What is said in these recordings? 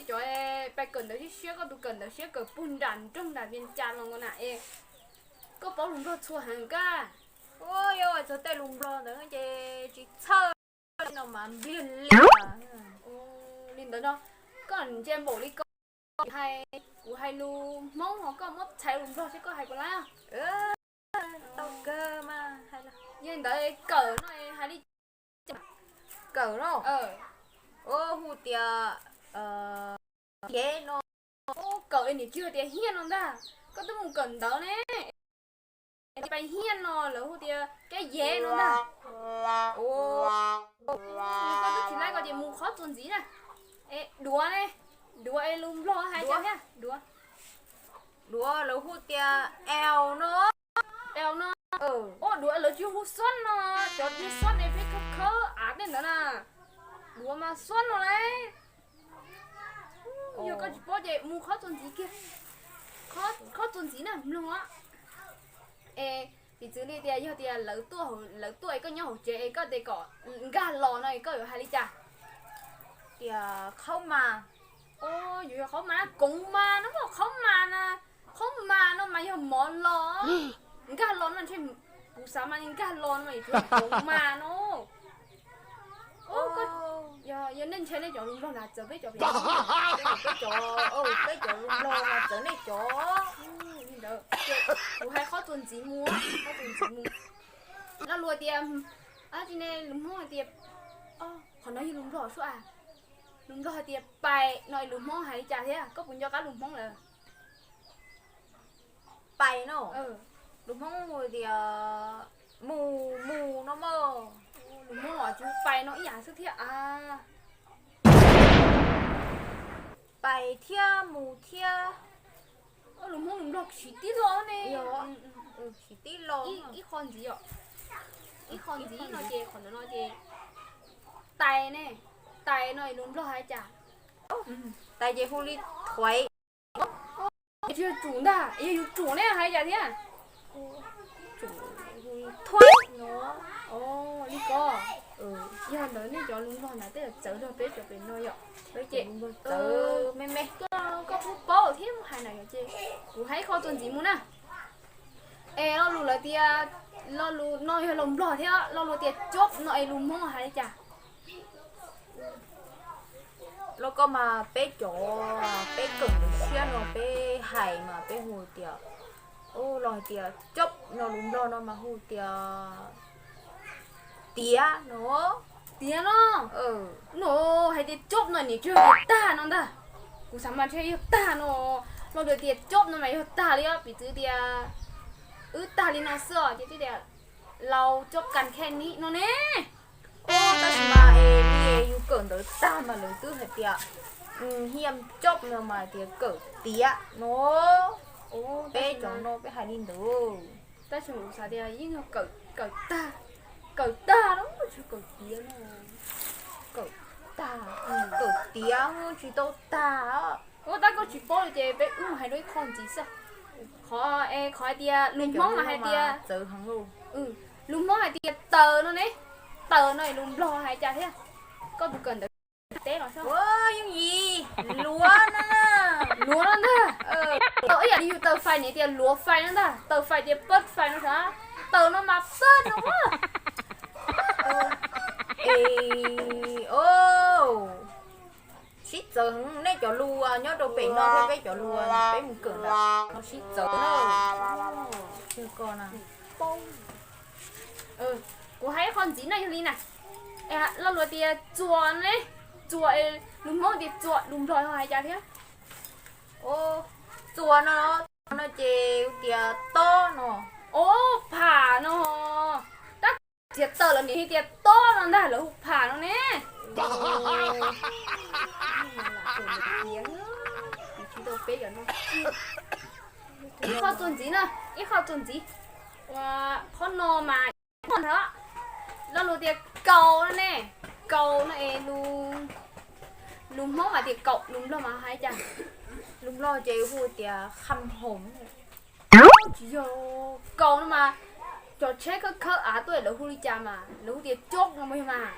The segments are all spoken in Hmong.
Cov pais kawm ntawv siab siab, koj tus kawm ntawv siab kawm puag nram nroog nram Vias Cas los nkaus na es koj paub lus Nplog txhua heev koj. Ua, yog txog tej lus Nplog ntawd ces tsis txhawj li no mas npliag li. Li ntawd no, koj ntsia npaum li ko, kuv hais lus Hmoob ho koj muab txhais lus Nplog seb koj hais puas laib. Tau kawg mas. Yog li ntawd kawm no hais li cas? Kawm no, hu tias yev no. Kawm es niam tsis tias hiaj no ntag, koj twb mus kawm ntawv ne. Pais hiaj no lawv hu tias kab yev no ntag. Koj twb tsis laib ko ces mus qhov txuas ntxiv na. Es duav ne, duav es lus Nplog hais cas thiab? Duav, duav lawv hu tias aus no. Aus no. Ua, duav lawv tsis hu xob no, cov niag xob ne peb khawb khawb av tej ntawd na. Duav mas xob no lauj. Yog koj tsis paub ces mus qhov txuas ntxiv kiag. Qhov txuas ntxiv na mloog os. Es piv txwv li tias yog tias lawv tuaj, lawv tuaj es koj nyob hauv tsev es koj tias kom nkag los no es koj yuav hais li cas? Tias qhaub mas. Yuav yog qhaub mas, koov mas no mas qhaub mas na. Qhaub mas no mas yog mov los. Nkag los no ntshe, kuv xav mas nkag los no mas yog koov mas no. Yog nej ntshai nej cov lus Nplog na txawv peb cov pem, peb cov, peb cov lus Nplog na txawv nej cov. Li ntawd, kuv hais qhov txuas ntxiv mus, qhov txuas ntxiv mus. Lo lus tias, tsis ne, lus Hmoob hais tias, qhov no yog lus Nplog sub a. Lus Nplog hais tias pais no es lus Hmoob hais li cas thiab? Koj puas nco qab lus Hmoob lawm? Pais no, lus Hmoob tias mus, mus no mas. Lus Hmoob los tsis pais no ib yam xwb thiab a. Pais thiab mus thiab. Lus Hmoob lus Nplog siv tib lo ne. Siv tib lo, ib qho ntxiv os. Ib qho ntxiv no ces qhov ntawd no ces tais ne. Tais no es lus Nplog hais cas? Tais ces hu li thuav. Tsis yog tsum ntag, yog yus tsum ne hais cas thiab? Thuav no. Li ko. Yog ntawd nej cov lus Nplog ntawd tej txawv nrog peb cov pem no yom. Peb ces txawv me me. Koj, koj kuj paub thiab mus hais na yom ces kuv hais ib qho txuas ntxiv mus na. Es lo lus lawv tias, lo lus no yog lus Nplog thiab, lo lus tias coj no es lus Hmoob hais li cas? Los koj mas peb cov, peb kawm ntawv siab no peb hais mas peb hu tias, los hais tias coj no lus Nplog no mas hu tias tiav no. Tiav no. No hais tias coj no nim tsis yog tias tag no ntag. Kuv xav mas ntshe yog tag no. Lo lus tias coj no mas yog tag li os, piv txwv tias wb tag li no xwb os ces twb tias lau coj kas khe ni no ne. Tab sis mas es yus kawm ntawv tag mas lawv twb hais tias hiam coj no mas tias kawm tiav no. Peb cov no peb hais li ntawd. Tab sis kuv xav tias yeej yog kawm tag, kawm tag no tsis kawm tiav no. Kawm tag, kawm tiav tsis tau tag. Ua tab koj tsis paub li ces peb wb mus hais dua ib qho ntxiv xwb. Qhov, qhov hais tias lus Hmoob mas hais tias, lus Hmoob hais tias taws no ne. Taws no es lus Nplog hais cas thiab? Koj tus kawm ntawv teb los yooj yim, luav no, luav no ntag. Ib yam li yus taws fais ne tias luav fais no ntag, taws fais tias pawj fais no sav, taws no mas pawj no. Es, sib txawv heev nej cov lus nyob rau pem no thiab peb cov lus peb mus kawm ntawv no sib txawv na. Kuv hais ib qho ntxiv na yog li na. Lo lus tias txuas ne, txuas, lus Hmoob tias txuas lus Nplog hais cas thiab? Txuas no, no ces tias tob no. Ob, pham no. Tab txiav taws lawv nim tias tob no ntag, lawv hu pham no ne. Ib qho txuas ntxiv na, ib qho txuas ntxiv. Qhov no mas ntag, lo lus tias kaus no ne. Kaus no es lus Hmoob mas tias kaus, lus Nplog mas hais cas? Lus Nplog ces hu tias kham hoom. Tsis yog, kaus no mas cov tsheb khawb khawb av tuaj lawv hu li cas mas lawv hu tias coj no mas yog mas.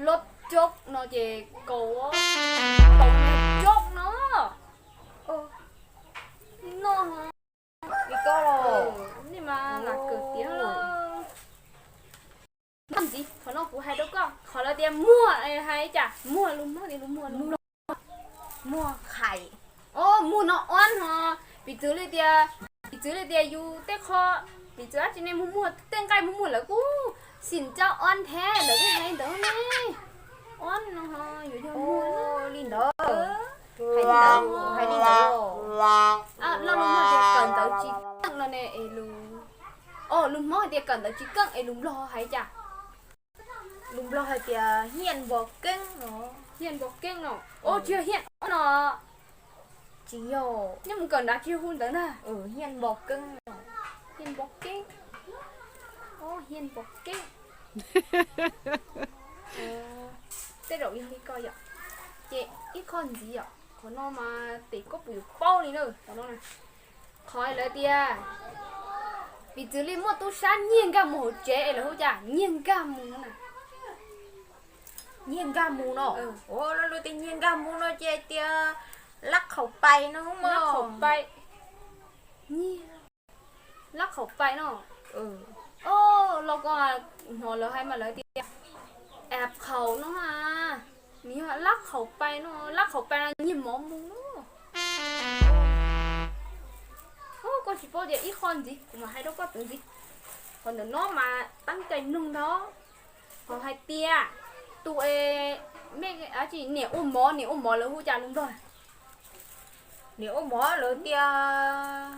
Lub coj no ces kaus, kaus no coj no. Qhov lawv tias muag hais cas, muag lus Hmoob tias lus muag, lus Nplog muag hais. O, muag no oab no, piv txwv li tias, piv txwv li tias yus tej qho, piv txwv dab tsi ne, muag muag tej nqaij muag muag lawv kuj xim coj oab thiab, lawv kuj hais li ntawd ne. Oab no yuav yog muag li ntawd. Hais li ntawd, hais li ntawd. Loj lus Hmoob tias kawm ntawv tsis keej no ne es lus, o, lus Hmoob hais tias kawm ntawv tsis keej es lus Nplog hais cas? Lus Nplog hais tias hiaj npo keeb no. Hiaj npo keeb no. O, tsis yog hiaj no. Tsis yog. Nyob mus kawm nrad tsis yog hu ntawd na. Hiaj npo keeb no. Hiaj npo keeb. O, hiaj npo keeb. Tej zaum yog li ko yom. Ces ib qho ntxiv yom, qhov no mas tes koj puas yuav paub li na, qhov no na. Qhov lawv tias, piv txwv li muaj tub sab nyiag nkag mus hauv tsev es lawv hu cas nyiag nkag mus no na. Nyiag nkag mus no. Ua luag tias nyiag nkag mus no ces tias lab qhaum pais no. Lab qhaum pais. Nyiag, lab qhaum pais no. O, los ko, hnov lawv hais mas lawv tias ab qhaum no a. Nws yog lab qhaum pais no, lab qhaum pais no nyiag mov mus no. Koj tsis paub tias ib qho ntxiv kuv mam hais rau koj tus ntxiv. Qhov ntawm no mas teeb cai mloog ntag. Qhov hais tias tus es, niam ua mov, niam ua mov lawv hu cas lus Nplog? Niam ua mov lawv tias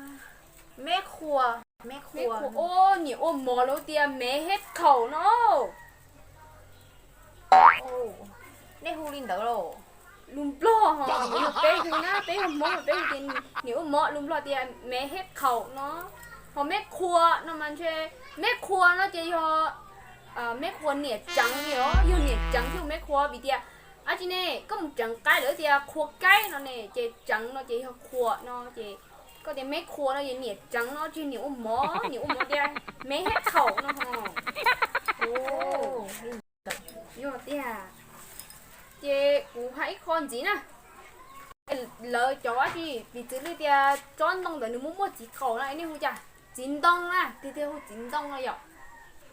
meb qhua. Meb qhua. O, niam ua mov lawv tias mev hej khaum no. Nej hu li ntawd los? Lus Nplog ho, yog peb hu na, peb yog Hmoob peb hu tias niam ua mov, lus Nplog tias mev hej khaum no. Ho meb qhua no mas ntshe, meb qhua no ces yog meb qhua niam tseev li os, yog niam tseev thiaj hu meb qhua vim tias, ab tsi ne, koj mus tseev qaib lawv tias qhua kaib no ne, ces tseev no ces yog qhua no ces, koj tias meb qhua no ces niam tseev no ces niam ua mov, niam ua mov tias mev hej khaum no ho. Yog tiag. Ces kuv hais ib qho ntxiv na. Lawv cov ab tsi, piv txwv li tias tsob ntoo ntawd nws muaj muaj txiv qaum na, nej hu cas? Txiv ntoo na, tiag tiag hu txiv ntoo no yom.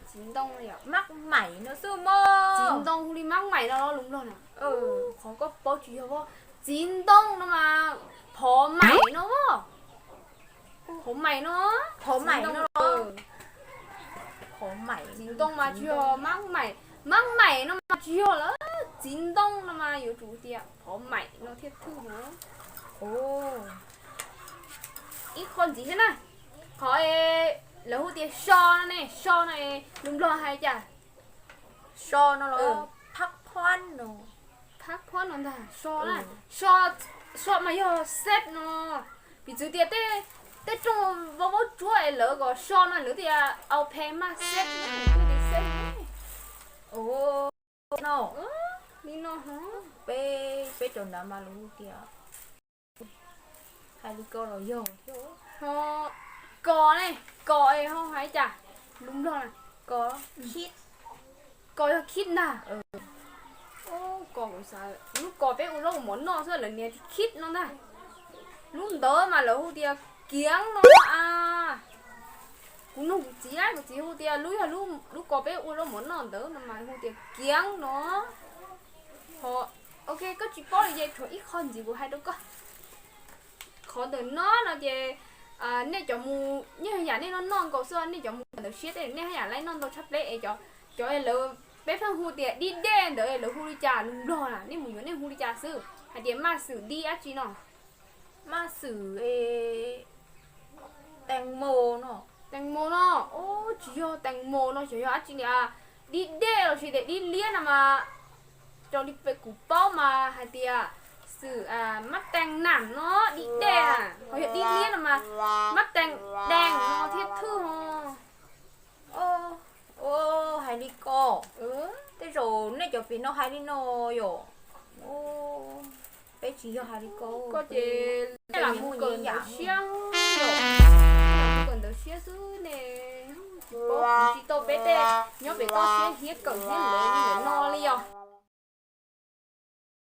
Txiv ntoo no yom. Mab maim no xwb mog. Txiv ntoo hu li mab maim no lus Nplog na. Qhov koj paub tsis yog, txiv ntoo no mas phov maim no. Phov maim no. Phov maim no. Phov maim. Txiv ntoo mas tsis yog mab maim, mab maim no mas tsis yog lawm, txiv ntoo no mas yuav tsum tias phov maim no thiaj thwj no. Ib qho ntxiv thiab na, qhov lawv hu tias so no ne, so no lus Nplog hais cas? So no los phab phob no. Phab phob no ntag, so na. So, so mas yog xeb no. Piv txwv tias tej rooj vaub vaub tsuab es lawv kom so no lawv tias au phe maj xeb, xeb no. Li no, peb, peb cov nrad mas lawv hu tias, hais li ko los yog. Ho kos ne, kos es ho hais cas? Lus Nplog na, kos, kos yog khib ntag. Kos, kuv xav lub kos peb ua zaub ua mov noj xwb lawv nias khib no ntag. Lub ntawd mas lawv hu tias kiav no a. Kuv nug kuv txiv, kuv txiv hu tias lub yog lub kos peb ua zaub mov noj ntawd no mas hu tias kiav no. Ho, ok, koj tsis paub li ces tshuav ib qho ntxiv kuv hais rau koj. Qhov ntawm no no ces nej cov mus, yeej yam nej noj noj nkaus xwb, nej cov mus ntawm siab tej nej haj yam laib noj ntau tshaj peb es cov, cov lawv, peb pheej hu tias dib dej ntawd lawv hu li cas lus Nplog na, nej mus yuav nej hu li cas xwb, hais tias maj xwm dib dab tsi no. Maj xwm, tees mos no. Tees mos no, tsis yog tees mos no, xyov yog dab tsi li. Dib dej los sis tias dib liab no mas, raws li peb kuv paub mas hais tias xwm mab tees nam no, dib dej na, ho yog dib liab no mas mab tees dees no thiaj thwj ho. Hais li ko, tej zaum nej cov pem no hais li no yom. Peb tsis yog hais li ko, koj ces nej lam mus kawm ntawv siab, lam mus kawm ntawv siab xwb ne. Tsis paub, kuv tsis tau peb tej nyob pem toj siab thiab kawm thiab ntawd li ntawm no li yom.